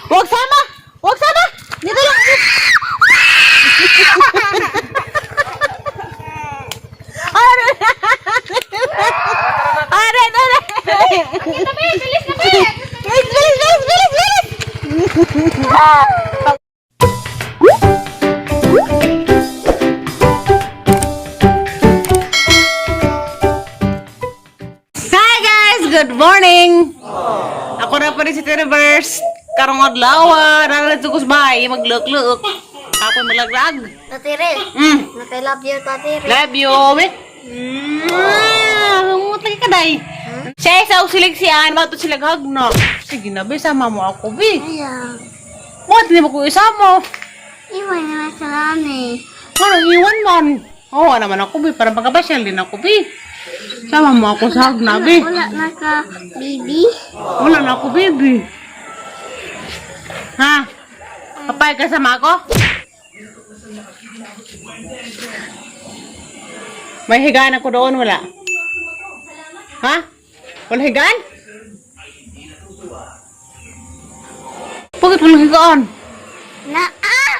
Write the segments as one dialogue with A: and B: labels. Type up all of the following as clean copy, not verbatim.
A: Huwag sama! Huwag sama! Dito lang! Are! Are! Are!
B: Bilis na, be!
A: Bilis, bilis, bilis, bilis, bilis! Hi guys! Good morning! Ako na pa rin si Universe. Karong adlaw, nararadyo ko sa bahay, magluk-luk. Ako malaglag.
B: Tatire. Natay love you, tatire.
A: Love you, we. Umutay ka day. Siya sa usilig siyan, bato sila gagna. Sige na, be, sama mo ako, be.
B: Ayaw.
A: Bakit hindi mo ko isama?
B: Iwan naman sa mami.
A: Anong iwan man? Oo, naman ako, be. Para magkapasyal din ako, be. Sama mo ako sa hagna, be.
B: Wala na ka, baby.
A: Wala na ako, baby. Ha? Papayag ka sama ako? May higaan ako doon, wala? Ha? Wala higaan? Bakit walang higaan?
B: Na, ah!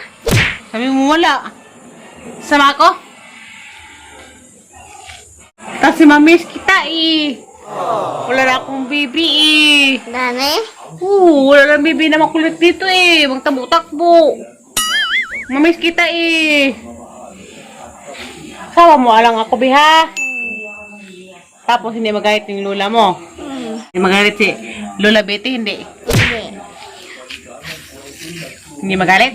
A: Sabi mo wala. Sama ako? Kasi mamiss kita eh. Wala na akong baby eh.
B: Dami?
A: Oo, wala lang baby na makulit dito eh. Magtabo-takbo. Mamiss kita eh. Sawa mo alang ako, biha. Tapos hindi magalit yung lola mo. Hindi magalit si Lola Betty, hindi.
B: Hindi.
A: Hindi magalit?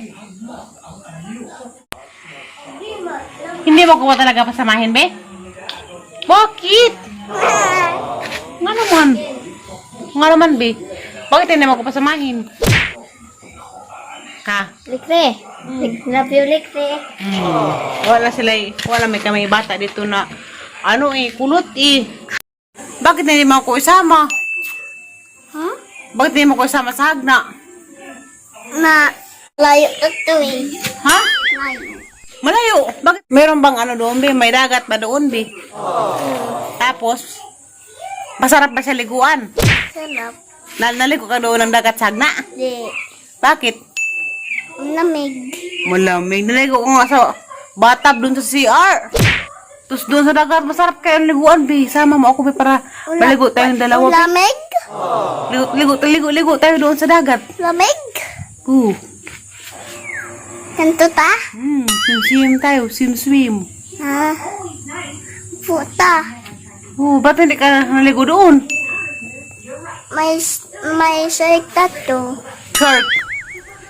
A: Hindi mo ko talaga pasamahin, be? Bakit? Nga naman. Nga naman, be. Bakit hindi mo ko pasamahin? Ha?
B: Likre. Love you, likre.
A: Wala sila eh. Wala may kami bata dito na ano eh, kulot eh. Bakit hindi mo ako isama?
B: Huh?
A: Bakit hindi mo ako isama sa hagna?
B: Na, layo to to eh.
A: Ha?
B: Layo.
A: Malayo. Bakit? Meron bang ano doon, be? May dagat ba doon, be? Tapos, masarap ba sa liguan?
B: Sarap.
A: Naligo ka doon ng dagat sa hagna?
B: Di.
A: Bakit?
B: Ang lamig.
A: Malamig. Naligo ko nga sa bathtub doon sa CR. Tapos doon sa dagat, masarap kayo ang liguan, be. Sama mo ako, be, para maligo tayong dalawa. Be.
B: Lamig?
A: Ligo, ligo, ligo, ligo tayo doon sa dagat.
B: Lamig?
A: Oo.
B: Kanto ta?
A: Swim, swim tayo. Swim, swim.
B: Ha? Puta.
A: Oo, ba't hindi ka naligo doon?
B: May shark tattoo.
A: Shark.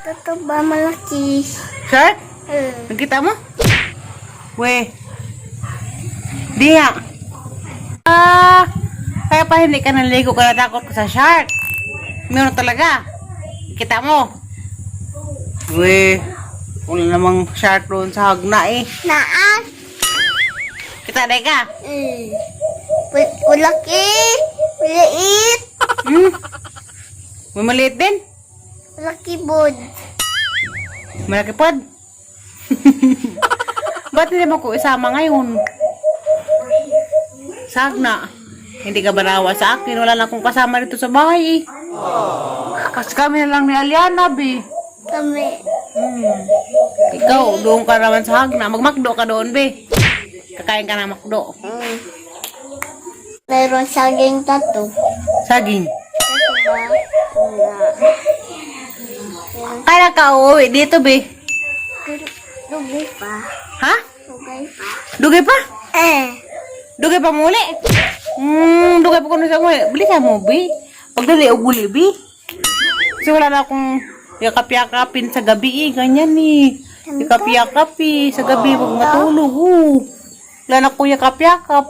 B: Tattoo ba malaki?
A: Shark?
B: Hmm.
A: Nakita mo? We. Di nga. Ah, kaya pa hindi ka naligo ka natakot ka sa shark. Meron talaga. Kita mo. We. Wala namang shark doon sa hagna eh.
B: Naan?
A: Kita na ka.
B: Ulaki. Uliit.
A: May maliit din.
B: Ulaki bod.
A: Malaki pod. Ba't hindi mo ko isama ngayon? Sa hagna. Hindi ka ba naawa sa akin? Wala na akong kasama dito sa bahay eh. Kasi kami na lang ni Aliana, be.
B: Kami.
A: Ikaw, doon ka naman sa hagna. Magmakdo ka doon, be. Kakain ka ng makdo.
B: Meron saging tattoo.
A: Saging.
B: Tattoo ba? Wala.
A: Kaya ka uuwi dito, be.
B: Lugay pa.
A: Ha?
B: Lugay pa.
A: Dugay pa?
B: Eh.
A: Dugay pa muli? Dugay pa kuno sa muli. Bili ka mo, be. Pagdali og uli, be. Kasi wala na akong yakap-yakapin sa gabi, eh. Ganyan, eh. Yakap-yakap, eh. Sa gabi, pag matulog, oh. Wala na akong yakap-yakap.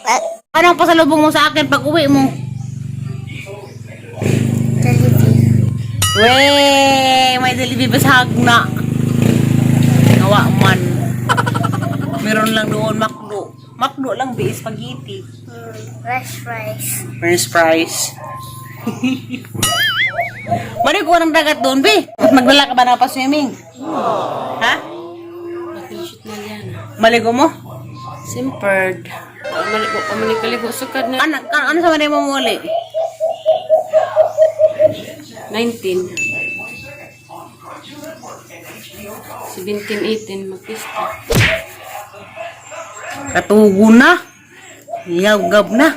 B: Ah,
A: Anong pasalubong mo sa akin pag uwi mo?
B: Jollibee.
A: Wey, may delivery ba sa hagna? Nawa man. Meron lang doon makdo. Makdo lang, be, spaghetti.
B: Fresh fries.
A: French fries. Mali ko ng dagat doon, be. Magdala ka ba na pa-swimming? Ha? Maligo mo?
C: Simpered. Maligo pa man kaligo sukad na
A: Ano, ano sa manay mo muli?
C: 19. 17, 18, magpista.
A: Katugo na. Ngab-ngab na.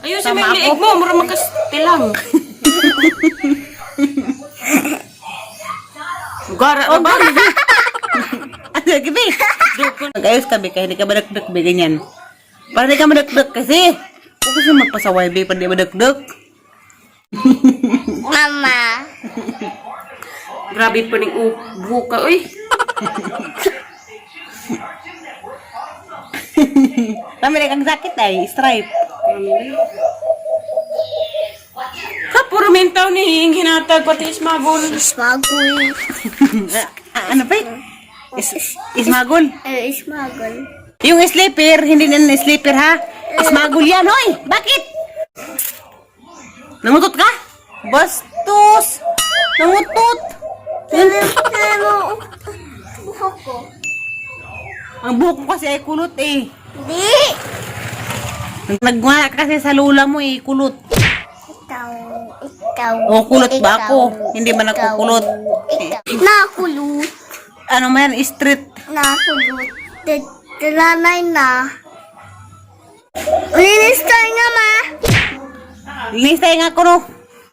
C: Ayun, sa
A: Tama
C: may
A: ako.
C: liig mo, mura magkastilang. Gara na ba?
A: Ano, gabi? Mag-ayos ka, be, kaya hindi ka madakdak, be, ganyan. Para hindi ka madakdak kasi. Huwag kasi magpasaway, be, para hindi madakdak.
B: Mama.
C: Grabe pa ning buka, uy.
A: Kami na kang sakit ay, stripe.
C: Ka, puro mintaw ni hing hinatag, pati ismagol.
B: Smagul.
A: Ah, ano ba? Ismagol.
B: Eh, smagul.
A: Yung sleeper, hindi na sleeper ha. Ismagol yan, hoy! Bakit? Nangutot ka? Bastos! Nangutot!
B: Tignan mo. Buhok ko.
A: Ang buhok mo kasi ay kulot eh.
B: Di.
A: Nagwala ka kasi sa lula mo eh, kulot.
B: Ikaw. Ikaw.
A: O, kulot ba
B: Ikaw.
A: ako? Hindi ba
B: Ikaw.
A: nagkukulot?
B: Ikaw. Nakulot.
A: Ano man, street.
B: Nakulot. Tilanay na. Linis tayo nga, ma.
A: Linis tayo nga ko no.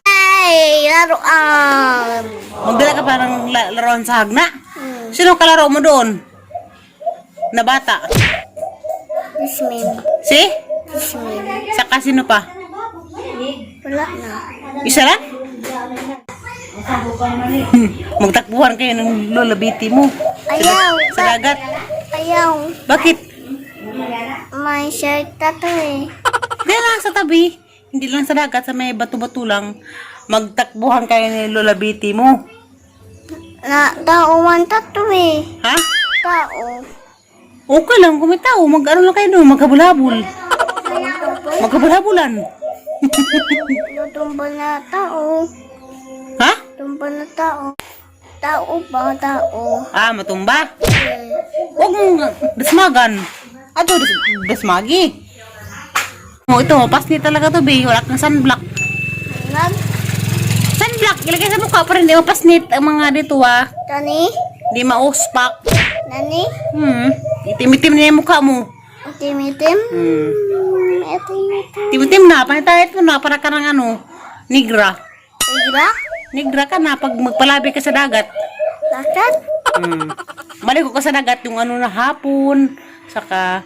B: Ay, laruan.
A: Magdala ka parang laruan sa hagna. Sino kalaro mo doon? Na bata?
B: Ismin.
A: Si?
B: Ismin.
A: Saka sino pa?
B: Wala na.
A: Isa lang? Magtakbuhan kayo ng lola biti mo.
B: Ayaw.
A: Sa dagat.
B: Ayaw.
A: Bakit?
B: May shirt tato eh.
A: Hindi lang sa tabi. Hindi lang sa dagat, sa may bato-bato lang. Magtakbuhan kayo ni Lola Biti mo.
B: Na, tao man tato eh.
A: Ha?
B: Tao.
A: Okay lang, kung may tao, mag-ano lang kayo doon, maghabol-habol. Maghabol-habulan.
B: Tumba na tao.
A: Ha?
B: Tumba na tao. Tao ba? Tao.
A: Ah, matumba.
B: Eh,
A: Huwag mong dasmagan. Ato, dasmagi. Oh, ito, pasni talaga to, be. Wala kang sunblock.
B: Nag?
A: Sunblock, ilagay sa mukha para hindi mapasnit ang mga dito, ah.
B: Tani?
A: Hindi mauspak.
B: Nani?
A: Itim-itim na yung mukha mo.
B: Itim-itim? Itim-itim.
A: Itim-itim na, panitayat mo na, para ka ng ano, nigra.
B: Igra?
A: Nigra ka na pag magpalabi ka sa dagat.
B: Dagat?
A: Maligo ka sa dagat yung ano na hapon, saka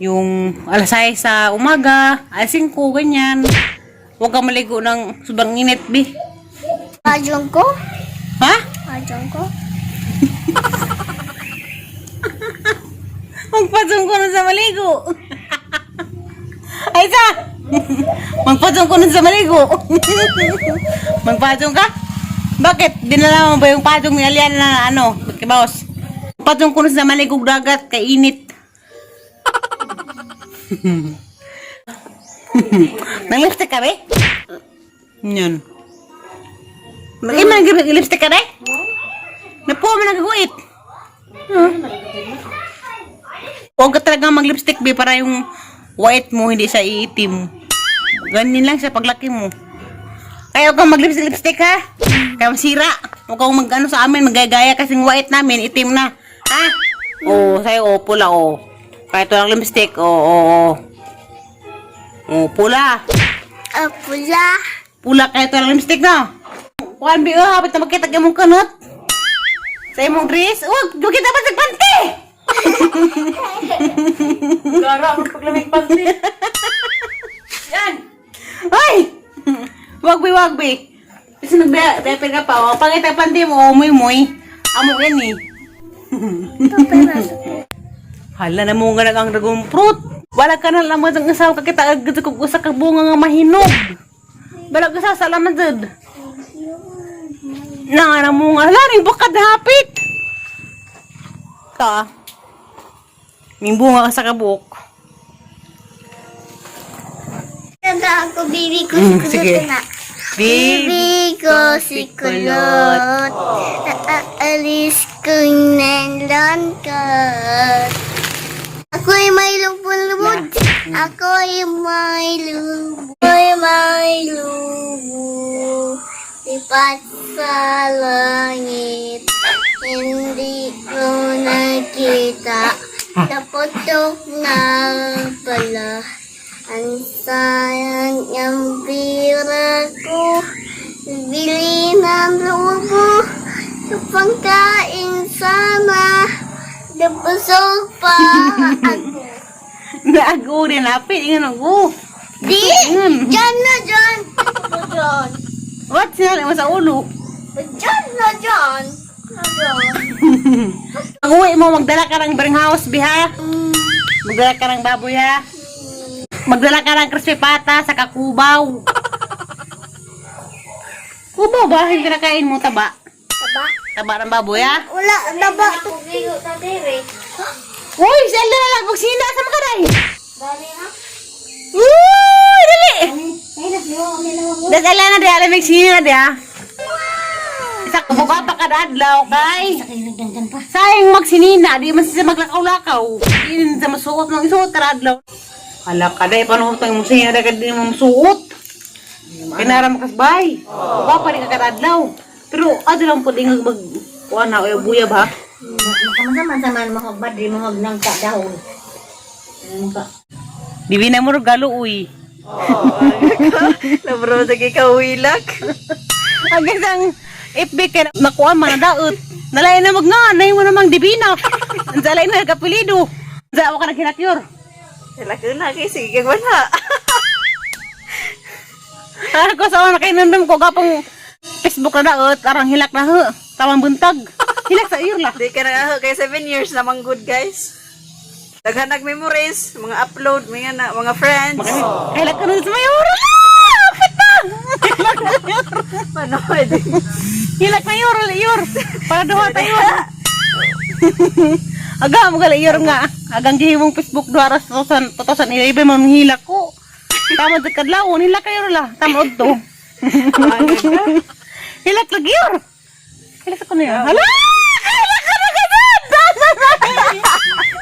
A: yung alas 6 sa umaga, alas 5, ganyan. Huwag ka maligo ng sobrang init, bi.
B: Pajong ko?
A: Ha?
B: Pajong ko?
A: Magpasong ko nun sa maligo. Ay, sa! Magpasong ko nun sa maligo. Magpasong ka? Bakit? Dinala mo ba yung pasong ni Alian na ano? Kibaos? Pasong ko nun sa maligo dagat, kainit. Nang-lipstick ka, be? Yun. Ay, man, lipstick ka, be? Napuha mo nagaguit. Huwag ka talaga mag-lipstick, be, para yung white mo hindi siya iitim. Ganyan lang siya paglaki mo. Kaya huwag kang mag-lipstick, ha? Kaya masira. Huwag kang mag-ano sa amin, magagaya kasing white namin, itim na. Ha? Oo, sa'yo, oh, pula, oh. Kahit walang lipstick, oh, oh, oh. Oh, pula.
B: Ah, pula.
A: Pula kahit walang lipstick na. Kuan, be, oh, hapit na makita ka mong kanot. Sa imong dress, huwag, makita pa sa panty!
C: Gara, magpaglamig panty.
A: Yan! Ay! Wag be, wag be. Kasi nagbe-depend ka pa. Oh. Pangit ang panty mo, umuy-muy. Amo yan eh. Hala na mo nga ang dragon fruit. Wala ka na lamang ang asawa ka kita agad kung usa ka bunga nga mahinog. Wala ka sa salamat jud. Na na mo nga hala ning bukad hapit. Ka. Ning bunga ka sa kabuk.
B: Ganda ako, baby ko si kulot
A: sige.
B: na.
A: Baby.
B: Baby ko si kulot. Aalis ko ng lungkot. Ako'y may lubod. Ako'y may lubod. Ako'y may lubod. Lipat sa langit. Hindi ko nakita. Naputok na pala. Ang sayang ng pira ko. Bili ng lubo. Sa pangkain sana. Nabusog pa ako.
A: Naago rin apit. Ingan ako.
B: Di! Diyan na dyan! Diyan!
A: What? Sinali mo sa ulo.
B: Diyan na dyan! Na dyan.
A: Pag uwi mo, magdala ka ng house, bi ha? Magdala ka ng baboy ha? Magdala ka ng crispy pata sa kakubaw. Kubaw ba? Hindi kinakain mo taba.
B: Taba?
A: Taba ng baboy ha?
B: Wala, taba.
A: Uy, si Alda na lang. Magsina sa makaray.
B: Dali ha?
A: Uy, dali! Das ala na di, alam magsina na di ha? Isa ka pa kada adlaw kay. Sayang magsinina, di man siya maglakaw-lakaw. Di man siya masuot, mang isuot kada adlaw. Hala ka day, paano kung mo siya na di mo masuot? Kinara mo kasbay. Buka pa di ka kada adlaw. Pero ado lang po ding mag kuan na oy buyab ha.
D: Makamasama-sama mo kag badri mo hag nang kadahol.
A: Dibi na mo ro galo uy.
C: Labro sa kikawilak.
A: Ang isang FB kay nakuha man na daot. Nalain na mag nga, nay mo namang dibina. Ang zalay na kapilido. Sa ako ka naghinakyor.
C: Sila ko na kay sige kag wala.
A: Ako sa una kay nandam ko gapong Facebook na daot, arang hilak na ho. Tamang buntag. Hilak sa iyo la.
C: Di ka na kay 7 years na man good guys. Daghan nag memories, mga upload, mga na, mga friends.
A: Hilak ka nun sa mayor. Ah! Pita! Hilak na mayor.
C: Panood.
A: Hilak na yor, yor. Para duha tayo. Aga mo gali yor nga. Agang gihimong Facebook duha ra sa 2000 2011 man hilak ko. Tama sa kadlawon, hilak kayo la. Tama odto. Hilak lagi yor. Hilak sa kuno yor. Hala! Hilak ka na gano'n!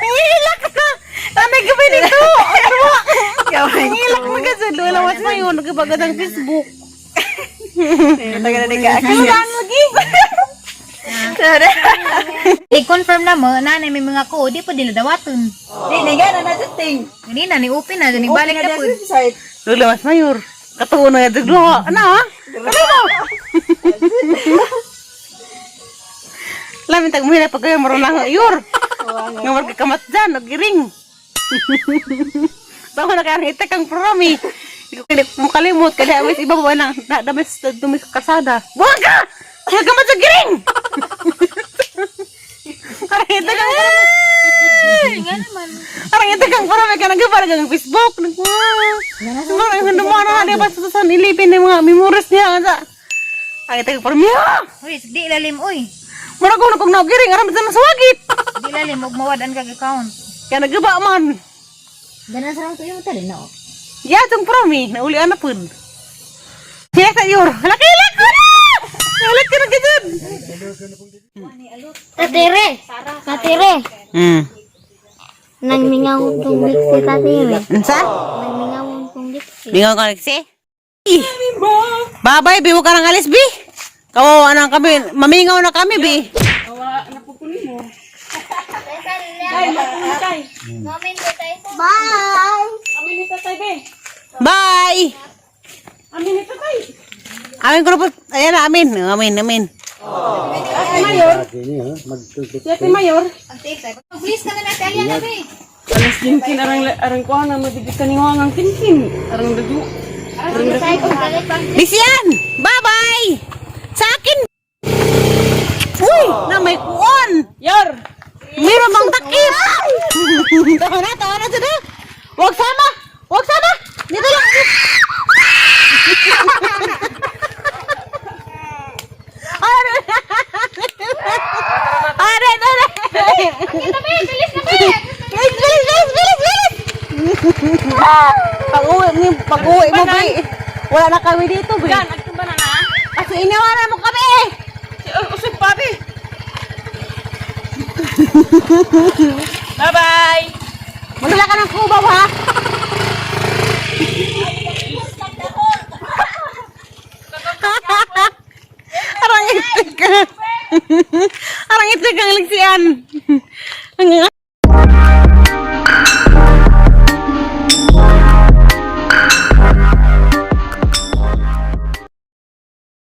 A: Hilak ka! Ano gawin nito? Ano ba? Hilak na gano'n. Wala mas mayon. Nagbagat ang Facebook.
C: Tagal na di ka.
A: Saan lagi?
D: I-confirm na mo nanay may mga ko di po dila dawaton.
C: Di ni gana na sa ting.
D: Ganina ni open na ni balik na po.
C: Site.
A: Wala mas mayor. Katuo na yung duha. Ano ha? Ano mo? Lamin tag muhila pag kayo maroon lang yor. Nga marga kamat dyan, nagiring. Tama na kaya ang itek ang promi. Hindi ko makalimot, kaya amis iba ba nang damis dumis kasada. Buwag ka! Nga kamat sa giring! Parang itek ang promi.
D: Nga naman.
A: Parang ito kang parang may kanang parang kang Facebook. Parang hindi mo na di ba sa sa nilipin ng mga memories niya sa. Ang ito kang parang niya.
D: Uy, di ilalim uy.
A: Mura ko na kung nagiring aram sa maswagit.
D: Di ilalim og mawad-an kag account.
A: Kaya nagaba man.
D: Ganan sa lang tuyo tali na.
A: Ya tong promi naulian na pud. Siya sa yor. Laki laki na. Laki na gidud.
B: Tatire! Tatire! Nagmingaw tong si Tatire.
A: Unsa?
B: Nagmingaw tong lipstick.
A: Bingaw ka Lexi? Babay, bi mo ka nang alis, bi. Kawawa na kami. Mamingaw na kami, bi.
B: Bye!
A: Bye! Amin ito tayo. Amin ko na po. Ayan na, amin. Amin, amin.
D: Please na na tayo na be.
C: Alas kinkin arang arang kuha na madigit kaniwa ang kinkin. Arang dadu.
A: Lisian! Bye-bye! Sa akin! Uy! Na may kuon!
C: Yor.
A: Meron bang takip? Tawa na, tawa na, tawa na. Huwag sama! Huwag sama! Dito lang! Are! Are, are!
D: Bilis na be.
A: Bilis, bilis, bilis, bilis, bilis! Pag-uwi mo, Bi. Wala na kami dito, Bi.
C: Gan adto ba na na?
A: Kasi iniwanan mo kami eh!
C: Si usog pa be. Bye bye.
A: Magdala ka ng kubaw, ha? Arang itik ka. Arang itik ang ligsian. Ang